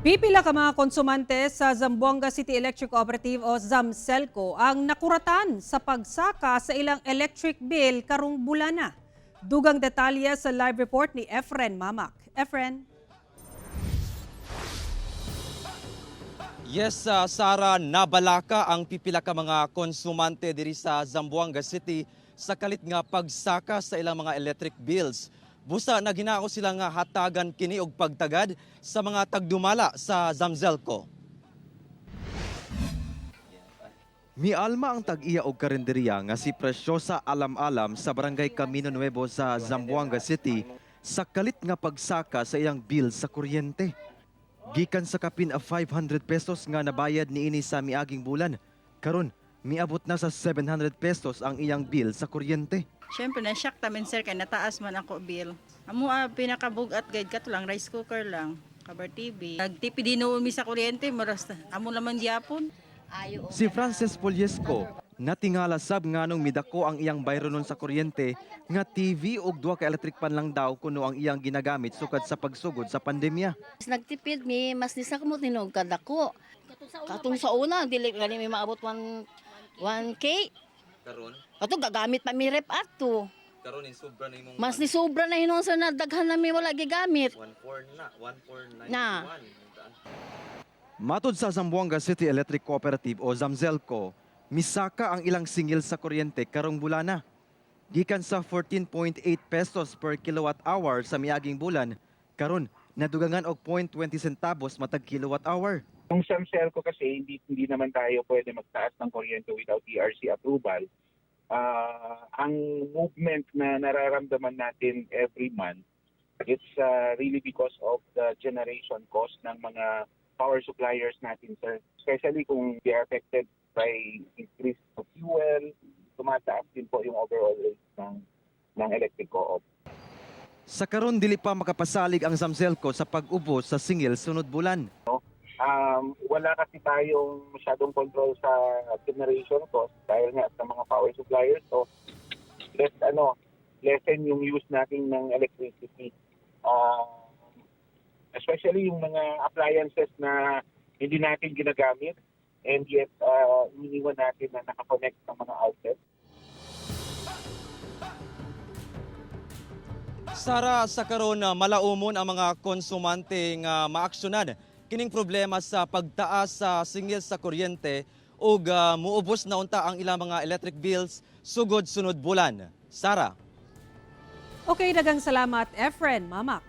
Pipila ka mga konsumante sa Zamboanga City Electric Cooperative o ZAMCELCO ang nakuratan sa pagsaka sa ilang electric bill karong bulana. Dugang detalye sa live report ni Efren Mamak. Efren? Yes, Sara, nabalaka ang pipila ka mga konsumante diri sa Zamboanga City sa kalit nga pagsaka sa ilang mga electric bills. Busa naghinako sila nga hatagan kini og pagtagad sa mga tagdumala sa Zamzelco. Mialma ang tag-iya og karinderya nga si Preciosa Alam-Alam sa Barangay Camino Nuevo sa Zamboanga City sa kalit nga pagsaka sa iyang bill sa kuryente. Gikan sa kapin a 500 pesos nga nabayad niini sa miaging bulan. Karon, miabot na sa 700 pesos ang iyang bill sa kuryente. Siyempre, na-shock tamin, sir, kay nataas man ako bill. Amo pinakabugat guide ka to lang, rice cooker lang, cover TV. Nagtipi din mi sa kuryente, maras amo laman gyapon. Si Frances Poliesco, natingala sab nganong midako ang iyang bayronon sa kuryente nga TV ug duha ka electric pan lang daw kuno ang iyang ginagamit sukad sa pagsugod sa pandemya. Mas nagtipid mi, mas nisa ko mo tinog kadako. Katong sa una, dili gani mi maabot 1 1K. Karon, Kato gagamit pa mi rep ato. karon ni sobra na imong Mas ni sobra na hinuon sa na daghan na mi wala gigamit. 14 na, 1491. Na. Matod sa Zamboanga City Electric Cooperative o ZAMZELCO, misaka ang ilang singil sa kuryente karong bulana. Gikan sa 14.8 pesos per kilowatt hour sa miaging bulan, karon nadugangan og 0.20 centavos matag kilowatt hour. Yung Samselco kasi, hindi naman tayo pwede magtaas ng kuryente without ERC approval. Ang movement na nararamdaman natin every month, it's really because of the generation cost ng mga power suppliers natin, sir. Especially kung they are affected by increase of fuel, tumataas din po yung overall rate ng electric co-op. Sa karon dili pa makapasalig ang ZAMZELCO sa pag-ubos sa singil sunod bulan. Wala kasi tayong masyadong control sa generation cost dahil nga sa mga power suppliers. So, less, ano, lessen yung use natin ng electricity. Especially yung mga appliances na hindi natin ginagamit and yet iniwan natin na nakakonect sa mga outlet. Sara, sa karon na malaumon ang mga konsumante nga maaksyonan kining problema sa pagtaas sa singil sa kuryente ug muubos na unta ang ilang mga electric bills sugod sunod bulan. Sara. Okay, dagang salamat, Efren Mamak.